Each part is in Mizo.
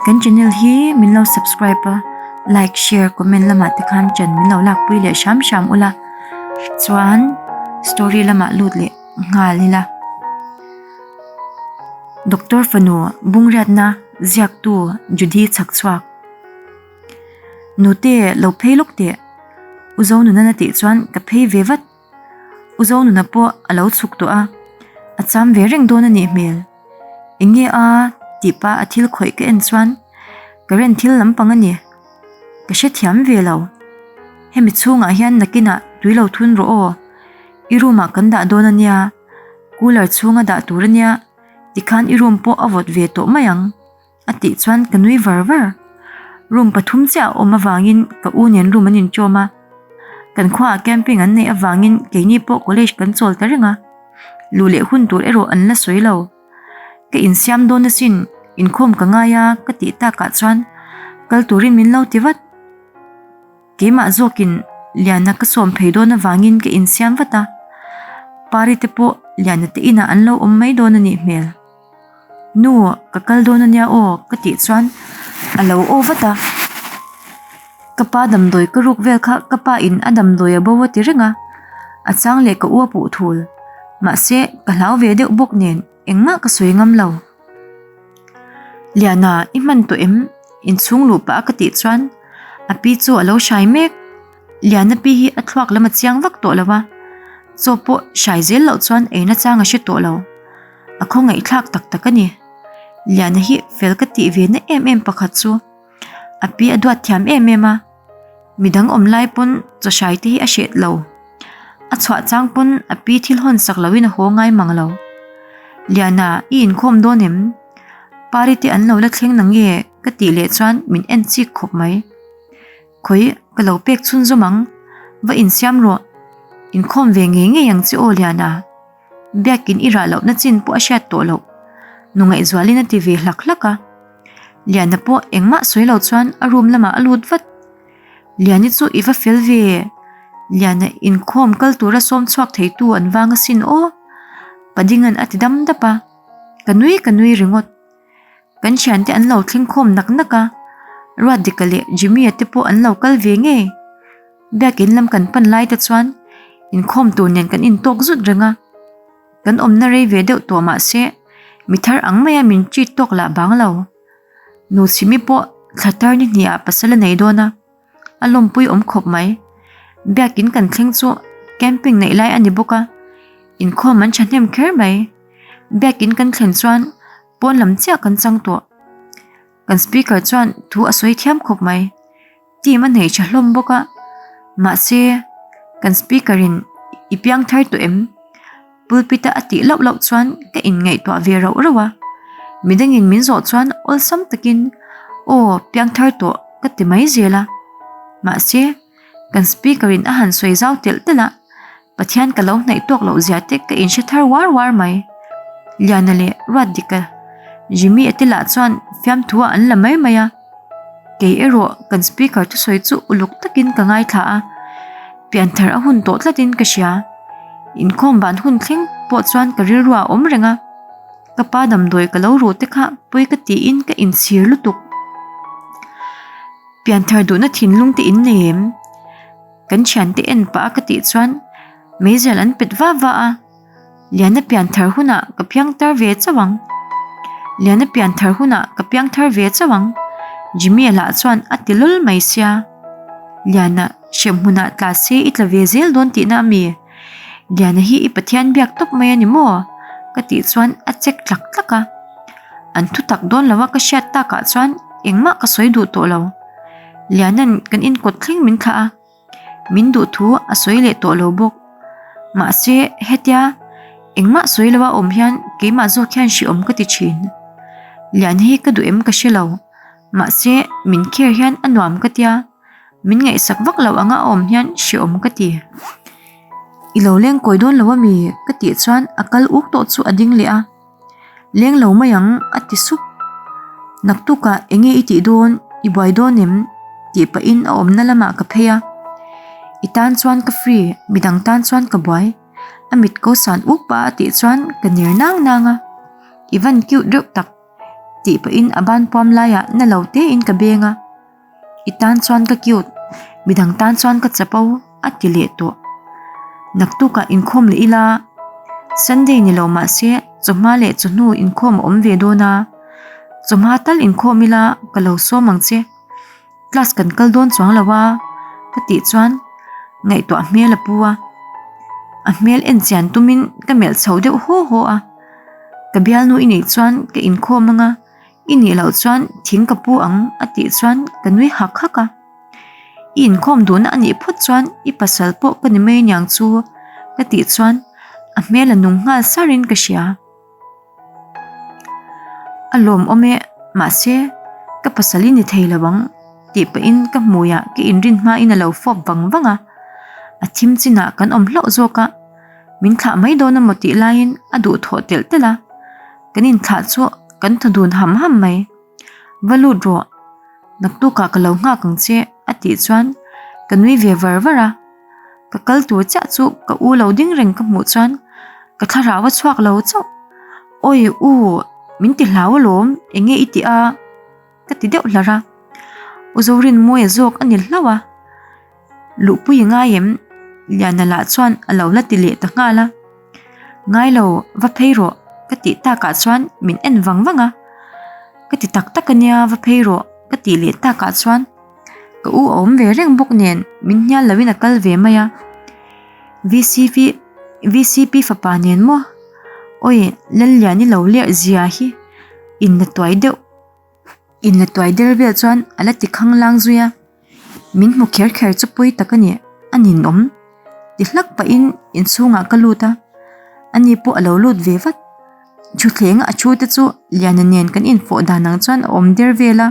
Kan channel hi min lo subscribe a, like, share, comment lamah te khan chan min lo lakpui leh hram hram ula. Chuan story lamah lut leh nghal ila. Doctor fanu Bungriatna ziaktu Judy chhak chhuak. Nute lo phei lawk teh. U Zonunana tih chuan ka phei ve vat. U Zonuna pawh a lo chhuk tawh a, a cham ve reng dawn a nih hmel. Eng nge a tih pah a thil khawih ka en chuan current thil lampang a ni. Ka hrethiam ve lo. Hemi chhungah hian nakinah tui lo thun rawh aw. I room ah kan dah dawn a nia, cooler chhunga dah tur a nia, tikhan i room pawh a vawt ve tawh mai ang. A tih chuan ka nui var var. Room pathum chiah a awm avangin ka u nen room an inṭawm a. Kan khuaah camping an neih avangin keini pawh college kan chawl ta reng a. Luh leh hun tur erawh an la sawi lo. Ka insiam dawn asin, inkhawm ka ngai a ka tih takah chuan kal turin min lo ti vat. Keimah zawkin Liana ka sawm phei dawn avangin ka insiam vat a. Pari te pawh Liana te inah an lo awm mai dawn a nih hmel. Nu, ka kal dawn ania aw ka tih chuan a lo aw vat a. Ka pa damdawi ka ruk vel kha ka pa in a damdawi a bo a ti reng a, a chang leh ka u a puh thul. Mahse, ka hlau ve deuh bawk nen engmah ka sawi ngam lo. Liana, i hman tawh em? Inchhung luh pah a ka tih chuan a pi chu a lo hrai mek. Liana pi hi a thluak lam a chiang vak tawh lo a, chaw pawh hrai zel loh chuan eina chang a hre tawh lo. A khawngaihthlak tak tak a ni. Liana hi fel ka tih ve na em em pakhat chu a pi a duat thiam em em a, midang awm lai pawn chaw hrai te hi a hret lo. A chhuah chang pawn a pi thil hawn sak loin a haw ngai mang lo. Liana, i inkhawm dawn em? Pari te an lo la thleng na nge? ka tih leh chuan min en chik khawp mai. Khawi, ka lo pek chhunzawm ang. Va insiam rawh. Inkhawm ve ngei ngei ang che aw Liana. Biakin i rah lohna chin pawh a hriat tawh loh. Nungaihzualin a ti ve hlak hlak a. Liana pawh engmah sawi lo chuan a room lamah a lut vat. Liani chu i va fel ve. Liana inkhawm kal tura sawm chhuak theitu an vang asin aw. Padinga'n a ti dam dap a. Ka nui ka nui ringawt. Kan thiante an lo thleng khawm nak nak a, Ruatdika leh Jimmy-a te pawh an lo kal ve ngei. Biakin lam kan pan lai te chuan inkhawm tur nen kan intawk zut reng a, kan awmna rei ve deuh tawh mah se mi thar ang maia min treat tawk lah bang lo. Nu Chhimi pawh thla tar ni hnihah pasal a nei dawn a, a lawmpui awm khawp mai. Biakin kan thleng chu camping neih lai a ni bawk a, inkhawm an thahnem kher mai. Biakin kan thlen chuan Pawn lam chiah kan chang tawh. Kan speaker chuan thu a sawi thiam khawp mai. Team a hneih tha hlawm bawk a. Mahse, kan speaker in i piang thar tawh em? Pulpit a a tih lauh lauh chuan ka inngaihtuah ve rauh rauh a. Midangin min zawh chuan awlsam takin aw piang thar tawh ka ti mai zel a. Mahse, kan speaker in a han sawi zau telh telh a. Pathian ka lo hnaih tawk loh zia te ka inhre thar uar uar mai. Liana leh Ruatdika, Jimmy a te lah chuan fiamthu ah an la mai mai a. Kei erawh kan speaker thusawi chu uluk takin ka ngaithla a, pianthar a hun tawh tlatin ka hria. Inkhawm ban hun thleng pawh chuan ka rilru ah a awm reng a. Ka pa damdawi ka lo ruh te kha pawi ka tiin ka inchhir lutuk. Pianthar duhna thinlung te in nei em? Kan thiante en pah a ka tih chuan meizial an pet va va a, Liana pian thar hunah ka piang tar ve chauh ang. Liana pian thar hunah ka piang thar ve chauh ang, Jimmy-a lah chuan a ti lul mai sia. Liana, hrem hmunah tla se i tla ve zel dawn tihna a mi? Liana hi i Pathian biak tawp mai a ni maw? Ka tih chuan a chek tlak tlak a. An thu tak dawn lo a ka hriat takah chuan engmah ka sawi duh tawh lo. Liana'n kan inkawt thleng min thlah a, min duh thu a sawi leh tawh lo bawk. Mahse, hetia engmah sawi lo a awm hian keimah zawk hian hrehawm ka ti thin. Liana hi ka duh em ka hre lo, mahse min care hian a nuam ka tia, min ngaihsak vak lo anga a awm hian hrehawm ka ti. I lo leng kawi dawn lo ami? Ka tih chuan a kal uk tawh chu a ding leh a. Leng lo mai ang a ti sup. Naktukah eng nge i tih dawn, i buai dawn em? tih pahin a awmna lamah ka phei a. I tan chuan ka free, midang tan chuan ka buai. A mit ko san uk pah a tih chuan ka ner nang nang a. I van cute reuh tak. Tih pahin a ban puam laiah na lo tein ka beng a, I tan chuan ka cute, midang tan chuan ka chapo a ti leh tawh. Naktukah inkhawm leh ila, Sunday ni lo mahse chawhma leh chawhnu inkhawm a awm ve dawn a, chawhma tal inkhawm ila ka lo sawm ang che. Class kan kal dawn chuang lo a ka tih chuan ngaihtuah hmel a pu a, a hmel en chian tumin ka melh chho deuh haw haw a, ka bialnu i nih chuan ka inkhawm anga i nih loh chuan thing ka pu ang a tih chuan ka nui hak hak a, i inkhawm duhna a nih phawt chuan i pasal pawh ka ni mai aniang chu ka tih chuan a hmel a nung nghal sarin ka hria. A lawmawm e, mahse ka pasal i ni thei lo ang tih pahin ka hmuiah ka inrin hmain a lo fawp vang vang a, a thim chinah kan awm hlauh zawk a, min thlah mai dawn emaw tih laiin a duhthawh telh telh a, kan inthlah chu kan thaw dun ham ham mai. Va lut rawh, naktukah ka lo nghak ang che a tih chuan ka nui ve var var a. Ka kal tur chiah chu ka u lo ding reng ka hmuh chuan ka thlarau a chhuak lo chauh. Awi u, min ti hlau alawm, eng nge i tih a? Ka ti deuh hlar a. U Zorinmawia zawk a ni hlauh a. Luhpui i ngai em? Liana lah chuan a lo la ti leh ta nghal a. Ngai lo, va phei rawh ka tih takah chuan min en vang vang a. Ka ti tak tak ania, va phei rawh ka tih leh takah chuan. Ka u a awm ve reng bawk nen min hnial loin a kal ve mai a. VCP VCP fapa nen maw? Awi Lalliani lo lerh zia hi in la tuai deuh in la tuai der vel chuan a la ti khanglang zui a. Min hmu kher kher chu pawi tak a ni a ninawm ti hlak pahin inchhungah ka lut a ani pawh a lo lut ve vat. Thuthlenga a thu te chu Liana nen kan infawh dan ang chuan a awm der vel a.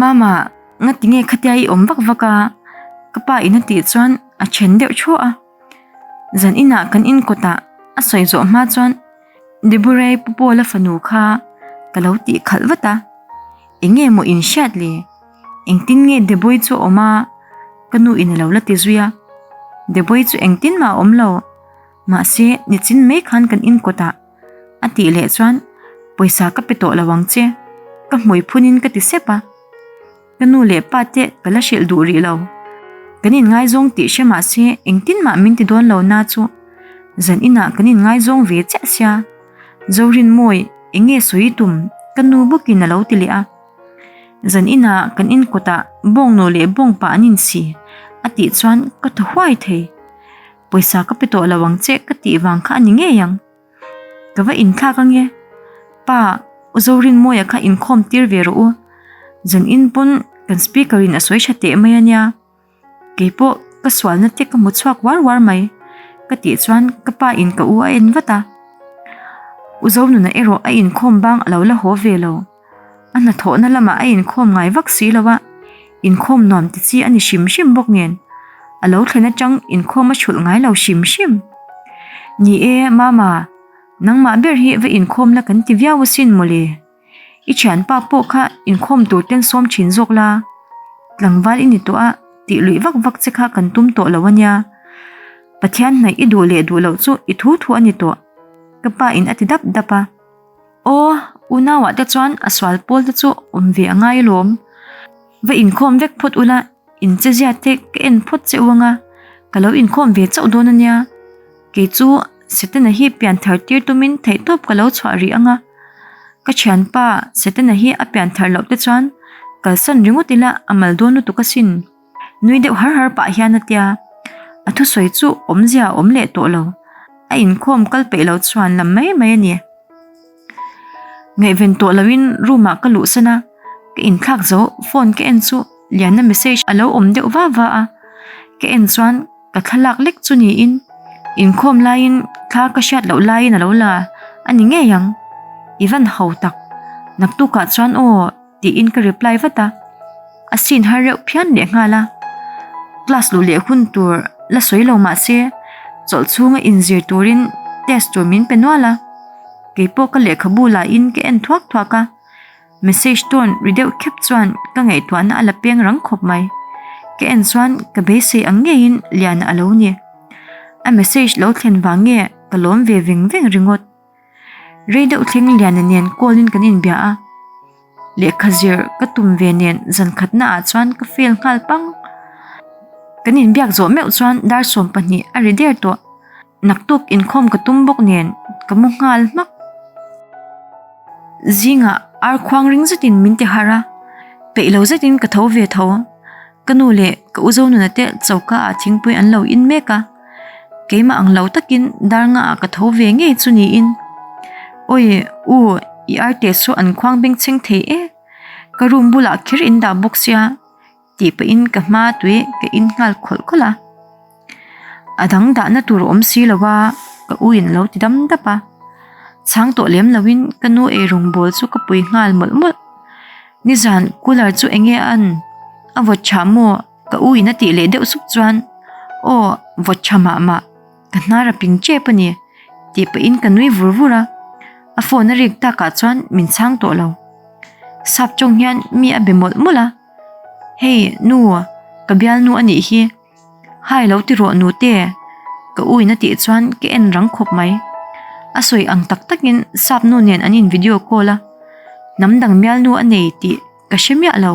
Mama, ngati nge khatia i awm vak vak a? Ka pa in a tih chuan a then deuh thuah a. Zan inah kan inkawt ah a sawi zawh hma chuan Deborah-i pu Paul-a fanu kha ka lo tih khalh vat a. Eng nge maw in hriat le? Engtin nge Deboi chu a awm a? Ka nu in a lo la ti zui a. Deboi chu engtin mah a awm lo. Mahse, nichin mai khan kan inkawt ah A tih leh chuan pawisa ka pe tawh lo ang che, ka hmui phunin ka ti sep a. Ka nu leh pa te ka la hrilh duh rih lo. Kan inngaizawng tih hre mah se engtin mah min ti dawn lo na chu zan inah kan inngaizawng ve chiah sia. Zorinmawi eng nge sawi tum ka nu bawkin a lo ti leh a. Zan inah kan inkawtah bawngnu leh bawngpa an insi a tih chuan ka thaw huai thei. Pawisa ka pe tawh lo ang che ka tih vang kha a ni ngei ang. Ka va inthlak ange. Pa, U Zorinmawia kha inkhawm tir ve rawh u. Zan in pawn kan speaker in a sawi tha teh mai ania. Kei pawh ka sualna te ka hmu chhuak uar uar mai. Ka tih chuan ka pa in ka u a en vat a. U Zonuna erawh a inkhawm bang a lo la haw ve lo. A hnathawhna lamah a inkhawm ngai vak si lo a, inkhawm nuam ti chi a ni hrim hrim bawk nen, a lo thlen atang inkhawm a chhulh ngai lo hrim hrim. Ni e, Mama, nangmah ber hi va inkhawm la kan ti viau asin mawle. I thianpa pawh kha inkhawm tur ten sawm thin zawk la, tlangval i ni tawh a tih luih vak vak che kha kan tum tawh lo ania. Pathian hnaih i duh leh duh loh chu i thu thu a ni tawh, ka pa in a ti dap dap a. Aw, unauah te chuan a sual pawl te chu awm ve a ngai alawm. Va inkhawm vek phawt ula, in che zia te ka en phawt che u anga, ka lo inkhawm ve chauh dawn ania. Kei chu Setana hi pian thar tir tumin theihtawp ka lo chhuah rih anga. Ka thianpa Setana hi a pian thar loh te chuan kalsan ringawt ila a mal dawn lutuk asin. Nui deuh har har pah hian a tia, a thusawi chu awmzia a awm leh tawh lo. A inkhawm kal peih lo chuan lam mai mai a ni. Ngaihven tawh loin room ah ka luhsan a, ka inthlak zo phone ka en chu Liana message a lo awm deuh va va a, ka en chuan ka thlalak lek chu niin inkhawm laiin thla ka hriat loh laiin a lo la a ni ngei ang. I van ho tak, naktukah chuan aw. Tiin ka reply vat a, a scene har reuh phian leh nghal a, class luh leh hun tur la sawi lo mah se chawlh chhunga inzir turin test tur min pe nual a, keipawh ka lehkhabu lahin ka en thuak thuak a, message tone ri deuh khep chuan ka ngaihtuahna a la peng rang khawp mai, ka en chuan ka beisei ang ngeiin Liana a lo ni, a message lo thlen vang nge ka lawm ve veng veng ringawt. Rei deuh thleng Liana nen call in kan inbia a. Lehkha zir ka tum ve nen zan khatna ah chuan ka fail nghal pang. Kan inbiak zawh meuh chuan dar 12 a ri der tawh. Naktuk inkhawm ka tum bawk nen ka mu nghal hmak. Zingah ar khuang ring zetin min ti harh a, peih lo zetin ka tho ve tho. Ka nu leh ka u Zonuna te choka ah thingpui an lo in mek a, keimah ang lo takin dar nga ah ka tho ve ngei chu niin. Awi u i ar te chu an khuang bengchheng thei e, ka room bulah kher in dah bawk sia. Tih pahin ka hma tui ka in nghal khawlh khawlh a, a dang dahna tur a awm si lo a, ka u in a lo ti dam dap a, chhang tawh lem loin ka nu eirawng bawl chu ka pui nghal mawlh mawlh. Nizan cooler chu eng nge a an? A vawt tha maw? Ka u in a tih leh deuh sup chuan aw vawt tha mah mah, ka hnar a ping tep a ni tih pahin ka nui vur vur a, a phone a rik takah chuan min chhang tawh lo. Sap tawng hian mi a be mawlh mawlh a. Hei nu, ka bialnu a nih hi. Hai lo ti rawh nute, ka u in a tih chuan ka en rang khawp mai. A sawi ang tak takin sap nu nen an in video call a, hnam dang bialnu a nei tih ka hre miah lo.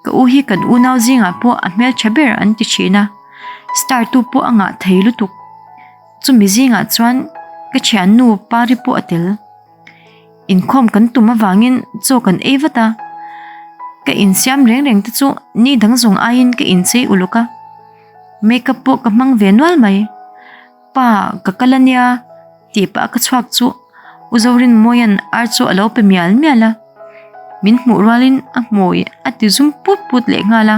Ka u hi kan unau zingah pawh a hmeltha ber an ti thin a, star tu pawh a ngah thei lutuk. Chumi zingah chuan ka thiannu Pari pawh a tel. Inkhawm kan tum avangin chaw kan ei vat a, ka insiam reng reng te chu ni dang zawng aiin ka inchei uluk a, makeup pawh ka hmang ve nual mai. Pa ka kal a nia tih pah ka chhuak chu U Zorinmawia'n ar chu a lo pe mial mial a, min hmuh rualin a hmui a ti zum put put leh nghal a,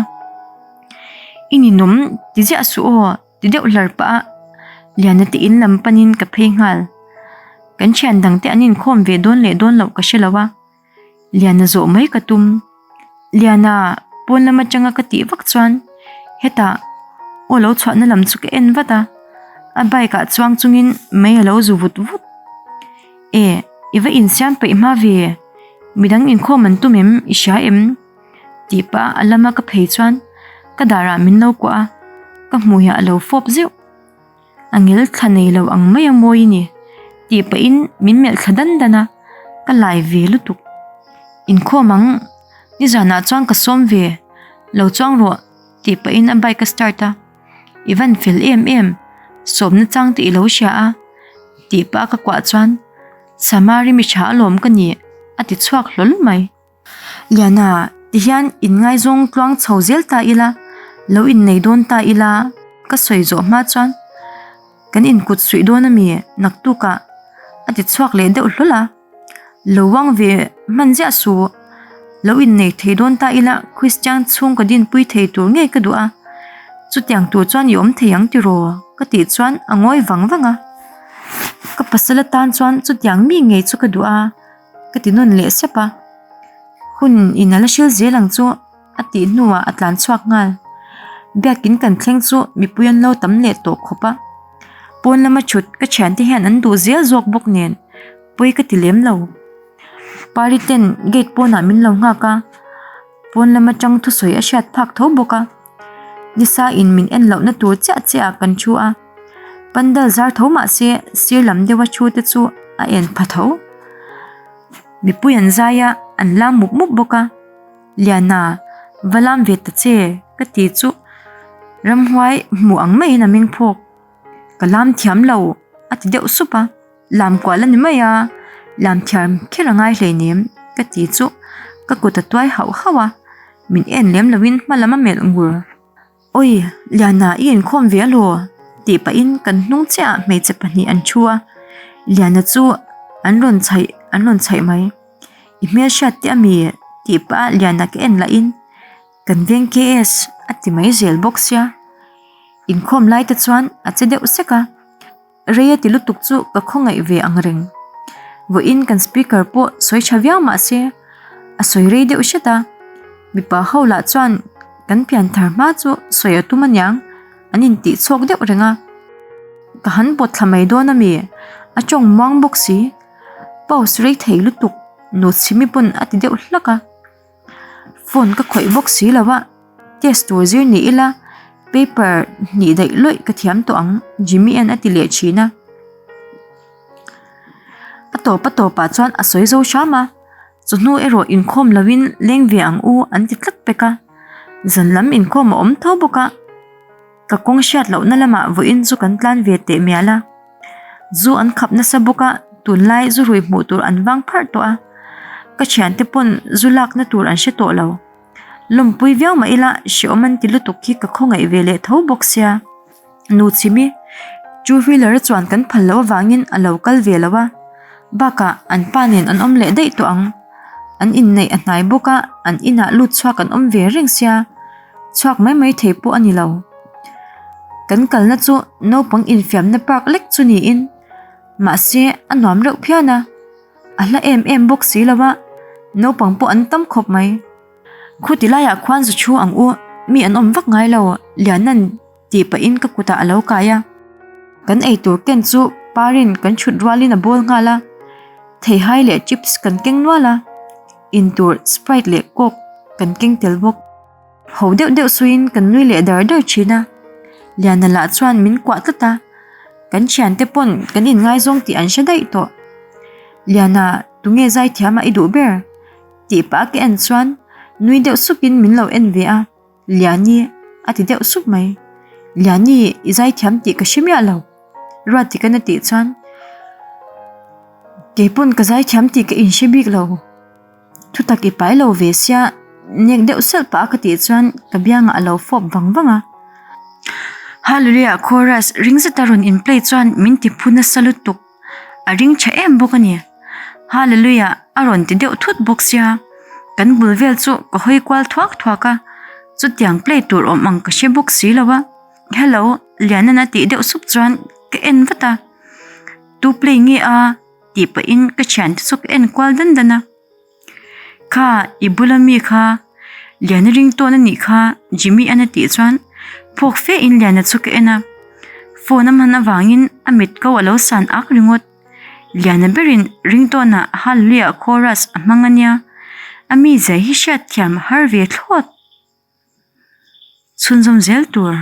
I ninawm ti ziah suh aw. Ti deuh hlar pah a, Liana te in lam panin ka phei nghal. Kan thian dang te an inkhawm ve dawn leh dawn loh ka hre lo a, Liana zawh mai ka tum. Liana, pawn lam atanga ka tih vak chuan hetah aw lo chhuahna lam chu ka en vat a, a bike ah chuang chungin mei a lo zu vut vut. E, i va insiam peih hma ve, midang inkhawm an tum em, i hria em? Tih pah a lama ka phei chuan ka darah min lo kuah a, ka hmuiah a lo fawp zeuh. A ngel thla nei lo ang mai a mawi ni tih pahin min melh thla dan dan a, ka lai ve lutuk. Inkhawm ang, nizanah chuan ka sawm ve, lo chuang rawh tih pahin a bike a start a, I van fel em em, sawmna chang te i lo hria a tih pah a ka kuah chuan Samari mi tha alawm ka ni a ti chhuak hlawl mai. Liana, tihian inngaizawng tluang chho zel ta ila, lo innei dawn ta ila, ka sawi zawh hma chuan kan inkut suih dawn a mi naktukah a ti chhuak leh deuh hlawl a, lo uang ve hman ziah suh, lo innei thei dawn ta ila Christian chhung ka dinpui thei tur ngei ka duh a, chutiang tur chuan i awm thei ang tiraw ka tih chuan a ngawi vang vang a, ka pasal atan chuan chutiang mi ngei chu ka duh a. Ka ti nawn leh sep a, hun in a la hril zel ang chu a tih hnuah a tlan chhuak nghal. Biakin kan thleng chu mipui an lo tam leh tawh khawp a, pawn lama thut ka thiante hian an duh zel zawk bawk nen pawi ka ti lem lo. Pari ten gate pawnah min lo nghak a, pawn lama tang thusawi a hriat phak tho bawk a. Nisa in min en lohna tur chiah chiah ah kan thu a, pandal zar tho mah se sir lam deuha thu te chu a en pha tho. Mipui an zai a, an lam mup mup bawk a, Liana va lam ve ta che ka ti chu ramhuai hmuh ang maiin a meng phawk. Ka lam thiam lo a ti deuh sup a. Lam kual a ni mai a, lam thiam kher a ngai hleinem ka ti chu ka kut a tuai hauh hauh a, min en lem loin hma lam a melh ngur. Awi, Liana i inkhawm ve alaw? tih pahin kan hnung chiahah hmeichhe pahnih an thu a, Liana chu an rawn chhaih an rawn chhaih mai. I hmelhriat te ami? tih pah a Liana ka en lahin kan veng KS a ti mai zel bawk sia, inkhawm lai te chuan a che deuh sek a. Rei a ti lutuk chu ka khawngaih ve ang reng. Vawiin kan speaker pawh sawi tha viau mah se, a sawi rei deuh hret a. Mipa ho lah chuan kan pian thar hma chu sawi a tum aniang, an intih chhuak deuh reng a. Ka han pawt thla mai dawn ami? A tawng muang bawk si. Pause rei thei lutuk, Nuchhimi pawn a ti deuh hlak a. Phone ka khawih bawk si lo a, test tur zir ni ila paper hnih daih lawih ka thiam tawh ang Jimmy an a ti leh thin a. A tawp a tawpah chuan a sawi zo hram a. Chawhnu erawh inkhawm loin leng ve ang u an ti tlat pek a, zan lam inkhawm a awm tho bawk a, ka kawng hriat lohna lamah vawiin chu kan tlan ve teh mial a. Zu an khap nasa bawk a, tunlai zu rui hmuh tur an vang pharh tawh a, ka thiante pawn zu lakna tur an hre tawh lo. Lawmpui viau mah ila hreawm an ti lutuk hi ka khawngaih ve leh tho bawk sia. Nu chhimi, two wheeler a chuan kan phal loh avangin a lo kal ve lo a, bakah an pa nen an awm leh daih tawh ang. An inneih a hnai bawk a, an inah lut chhuak an awm ve reng sia, chhuak mai mai thei pawh a ni lo. Kan kalna chu naupang infiamna park lek chu niin, mahse a nuam reuh phian a, a hla em em bawk si lo a, naupang pawh an tam khawp mai. Khuti laiah khuan zu thu ang u, mi an awm vak ngai lo, Liana'n tih pahin ka kutah a lo kai a. Kan eitur ken chu Parin kan thut rualin a bawl nghal a, theihai leh chips kan keng nual a, intur Sprite leh Coke kan keng tel bawk. Ho deuh deuh suiin kan nui leh dar dar thin a, Liana lah chuan min kuah tlat a, kan thiante pawn kan inngaizawng tih an hre daih tawh. Liana, tunge zaithiamah i duh ber? tih pah ka en chuan nui deuh supin min lo en ve a, Liani a ti deuh sup mai. Liani, i zaithiam tih ka hre miah lo, Ruatikan a tih chuan keipawn ka zaithiam tih ka inhre bik lo. Thutak i pai lo ve sia, nek deuh selh pah a ka tih chuan ka biangah a lo fawp vang vang a. Hallelujah chorus ring zeta rawn in play chuan min ti phu nasa lutuk, a ring tha em bawk a ni. Hallelujah a rawn ti deuh thut bawk sia, kan bul vel chu ka hawi kual thuak thuak a, chutiang play tur awm ang ka hre bawk si lo a. Hello Liana'n a tih deuh sup chuan ka en vat a, tu play nge a? Tih pahin ka thiante chu ka en kual dan dan a, Kha i bula mi kha Liana ring tawn a nih kha Jimmy an a tih chuan phawk fe in Liana chu ka en a, phone a hman avangin a mit ko a lo san ak ringawt. Liana berin ring tawnah Hallelujah chorus a hmang a nia, a mizia hi hriatthiam a har ve thlawt. Chhunzawm zel tur.